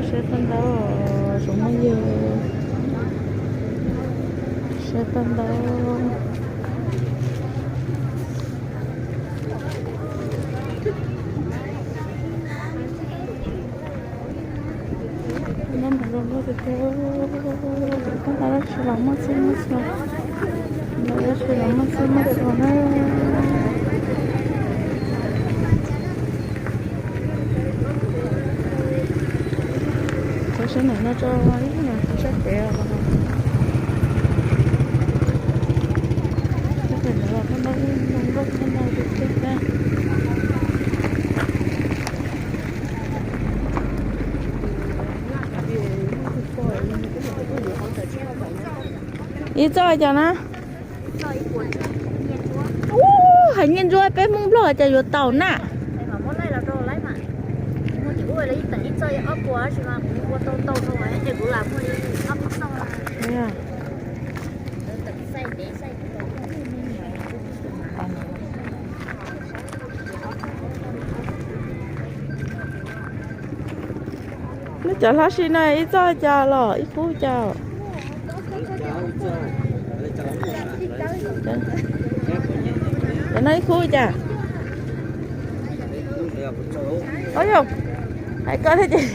Saib tau ntau, tsoom phooj ywg, saib tau ntau. Tab ntawd los muaj txiv, tab ntawd los tsis los muaj txiv muaj txhuas, ntawd los tsis los muaj txiv muaj txhuas na. Txog sab nram no tso ib yam txog sab pem os. Sab pem ntawd los tau ntau, ntau nkauj tau ntau tiag tiag thiab. Ib txoj cas na? Ub, hais nyiaj ntsuab peb Hmoob Nplog cas yuav tau na. Lub cov hlob si no ib txoj cas los ib khub cas? Cov no ib khub cas? Ub yog, hais koj thiab ces.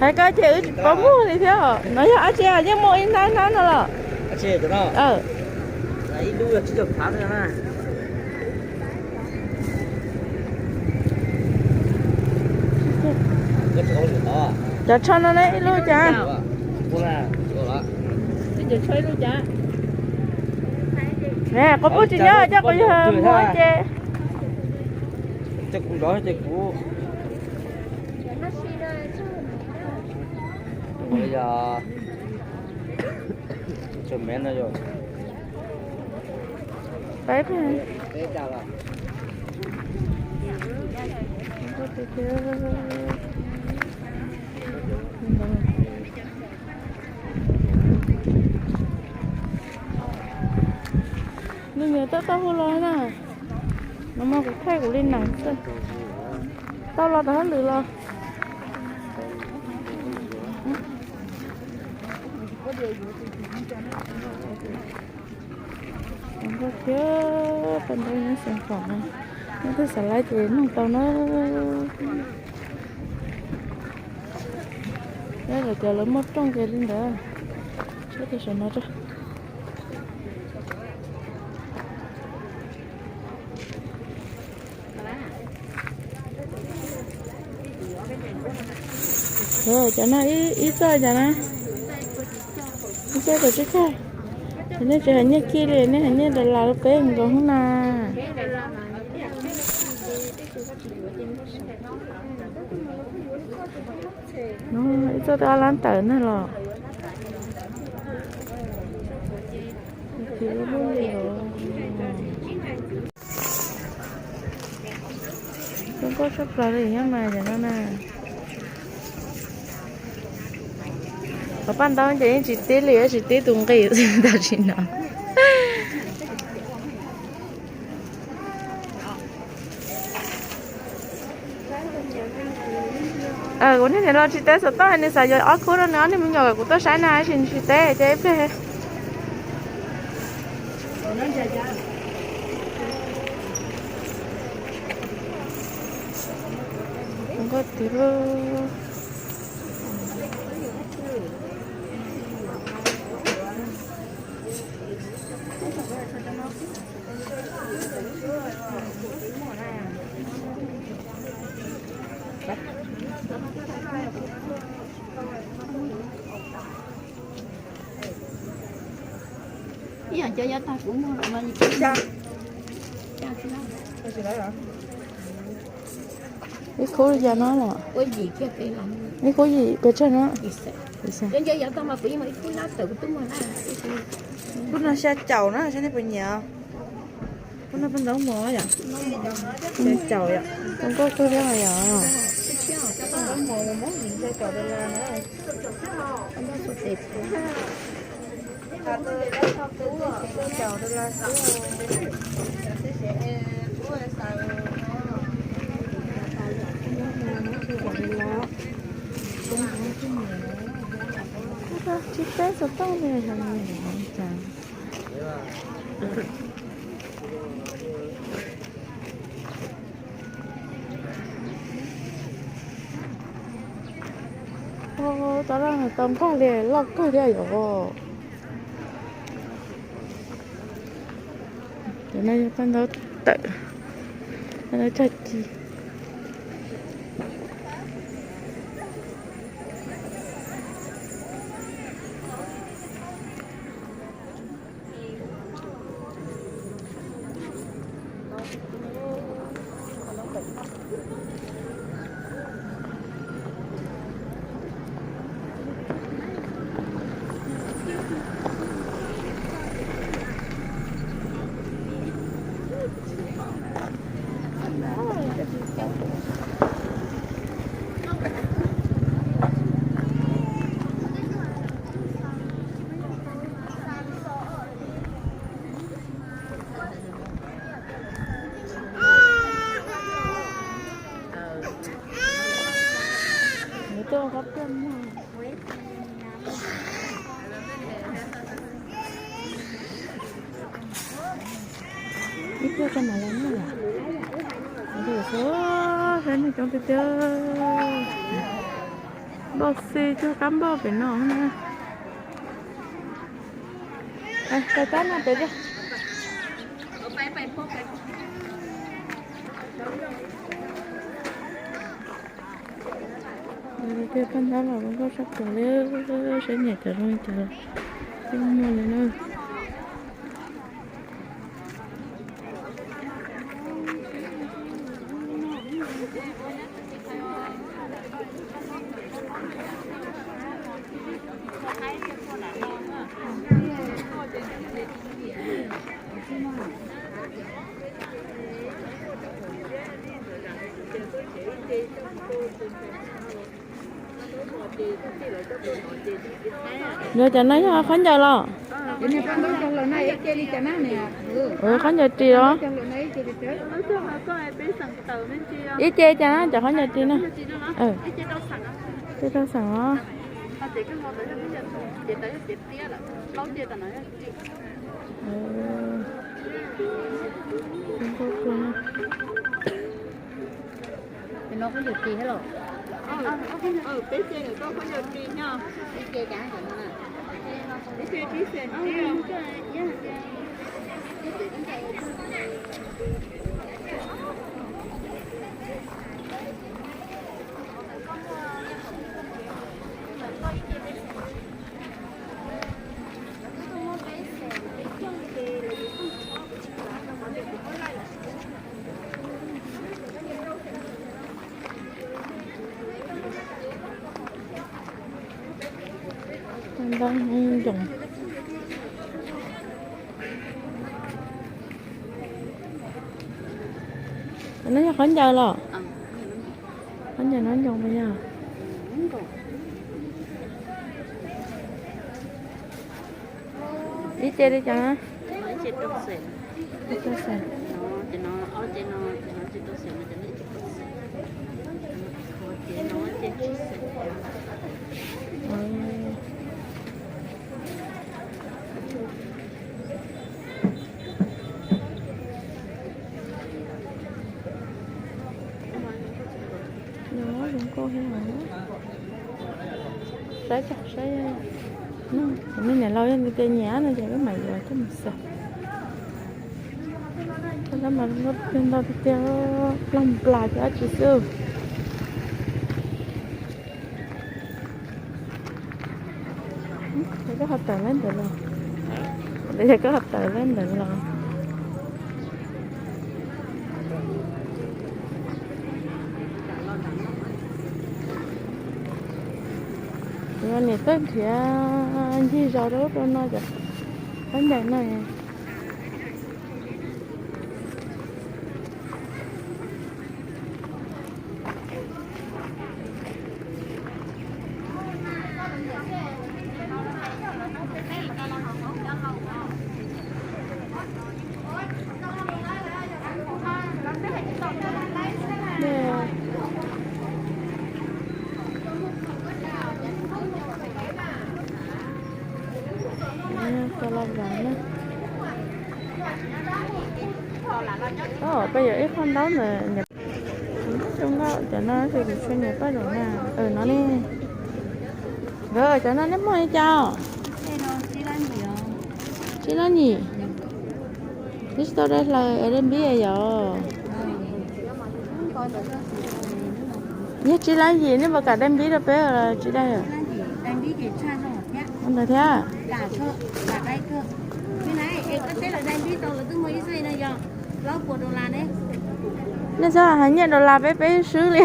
Hais koj ces wb tsis paub muag li thiab. No yog dab tsi, yeej muaj ib hnab hnab no los? Cov tsho no ne ib lub cas? Quas puj tsis nyob coj quas yog muag ces. Nws niam tab tom hu los na. No mas kuv thaij kuv li nees xwb. Tau los tom hauj lwm los. Nkauj thiab paj ntaub nyob xeev fom no, nyob twg xav laib ces nug tau na. Nyob lawv cov lawv muaj rooj ces li ntawd. Saib tus saum no tso. Cov no ib txoj cas na? Ib txoj kaum tsib caug. Nej tsis hais nyiaj kij li, nej hais nyiaj dollar rau peb nkaus hnub na. No ib txoj twb ob lab tawm na los. Zoo nkauj tshaj plaws li nyob mas cov no na. Qhov paj ntaub ces yeej tsis tib li, tsis tib tus nqi tam sim no. Kuv niag niam laus tsis teb xov tooj, nws xav yuav ob khub rau nws ob niag me nyuam kom kuv tuaj saib na, tab sis nws tsis teb ces ib pliag. Nkauj tiag. Ib yam cov yav tag kuv muag los no. Ib khub li cas no los? Ib khub yim pes tsawg no? Khub no xya caum na, saib nej puas nyiam. Khub no paj ntaub mos yom, xya caum yom. Zoo nkauj kawg thiab yom. Xov tooj li cas? Tau laj tau nqaij li loj kawg thiab yom. Cov no yog paj ntaub tawm, paj ntaub tag kis. Ib pliag tso mam los na. Saib neeg coob tiag tiag. Npauj xi cog kab npauj pem no na. Tab no pem tiag. Tiag paj ntaub los zoo nkauj sab plaws li, saib nyiam cov zoo li cas los yeej muaj li na. Yog cov no yog khaub ncaws los? Khaub ncaws ris os. Ib ce cas na cov khaub ncaws ris na. Tej rau xeem os. Ntoo ncoos. No yog khaub ncaws los? Khaub ncaws no ncoos puas yog? Ib ce li cas? Zoo nkauj thiab. Saib tso saib, nej niam laus yog tias nyiam no ces wb mam yuav coj mus xaws. Tab mas zoo nkauj ntau tiag tiag, ploog nplas cov dab tsi xwb. Yog koj ho tawm lawm ntawd los? Yog koj ho tawm lawm ntawd los? Niam txawj nrhiav ncig zos rau ub rau no cov khaub ncaws no. Peb yuav ib qho ntaub ntawd. Zoo nkauj, cov no ces kuv tsis nyiam paj zaum na. No ne. Nkawd cov no nej muag li cas? Tsib lab nyim. Twb tsis tau dai hlaws es dai npib yom. Yog tsib lab yim nej puas kam dai npib rau peb los tsis dai? Ntawd thiab. Nej txhob hais nyiaj dollar peb, peb swb li.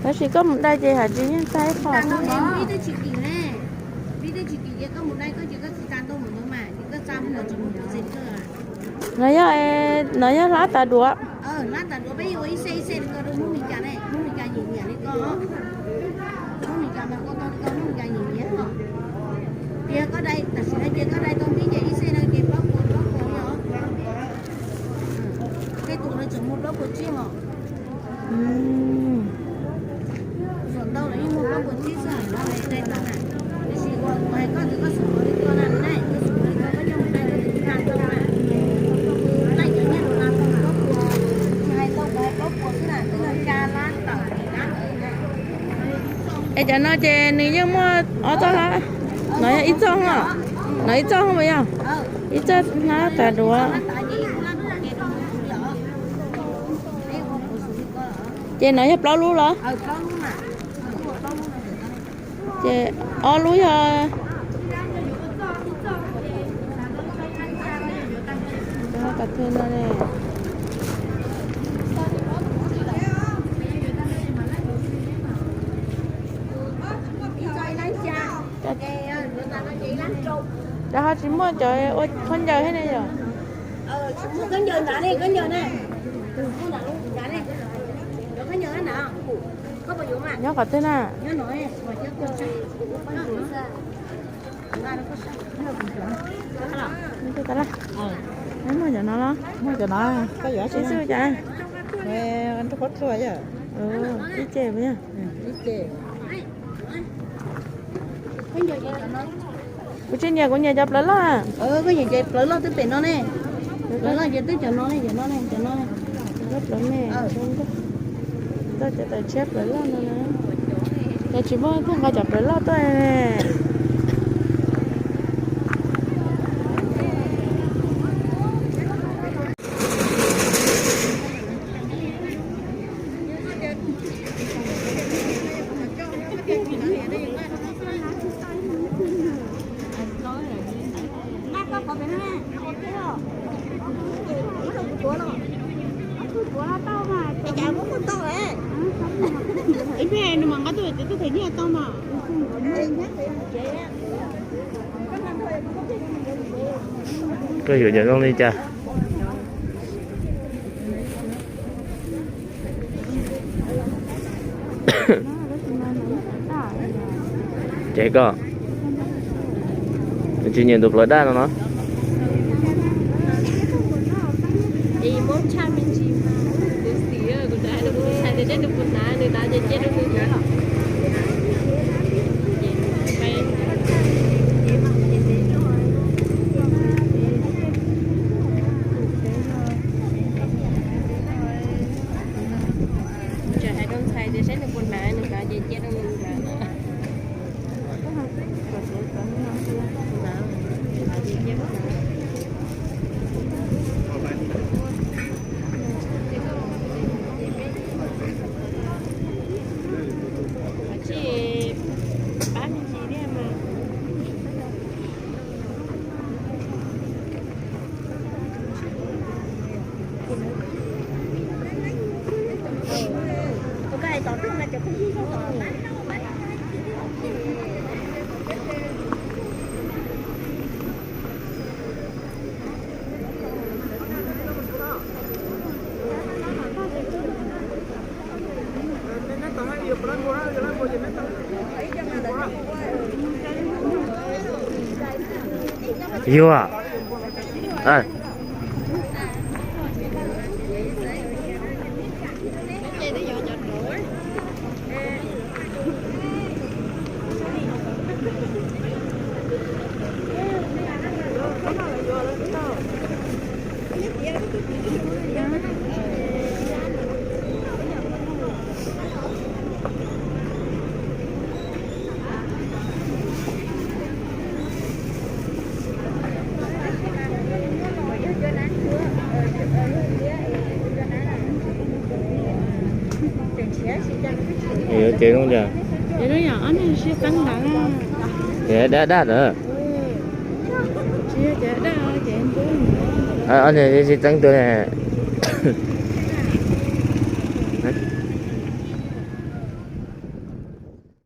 Tab sis koj mus dai ces hais tsis yeej tag ib qho. No yog, no yog hlab tas duav. Es cov no ces nws yeej muaj ob txoj hlab. No yog ib txoj, no ib txoj puas yog? Ib txoj hlab tas duav. Ces no yog plaub lub los? Ces ob lub yog Cov ho tsis muaj cov ua khaub ncaws thiab ne yom? Nyob qhov twg na? Muaj cov no los? Muaj cov no, koj yuav tsis xub cas? Ib ce puas yog? Kuv tsis nyiam, kuv nyiam cov plawv loj. Koj nyiam cov plawv loj twb pem no ne. Plawv loj ces twb cov no ne, cov no ne, cov no ne. Plawv me, cov tawm tshiab plawv loj no na. Cov tsis muaj thiaj nqa cov plawv loj tuaj. Koj yuav cov zoo li cas? Ces koj tsis nyiam tus plawv daj no no? Tseem hais rau ntxhais tias saib nws puas hnav, nws hnav ces cia rau nws hnav. Yuav. Yuav ces zoo cas? Ces zoo yom, ob niag sib teeb ntawd na. Ces dab dab ntawd. Tsis yog ces dab ces ntub. Ob niag sib teeb tuaj ne.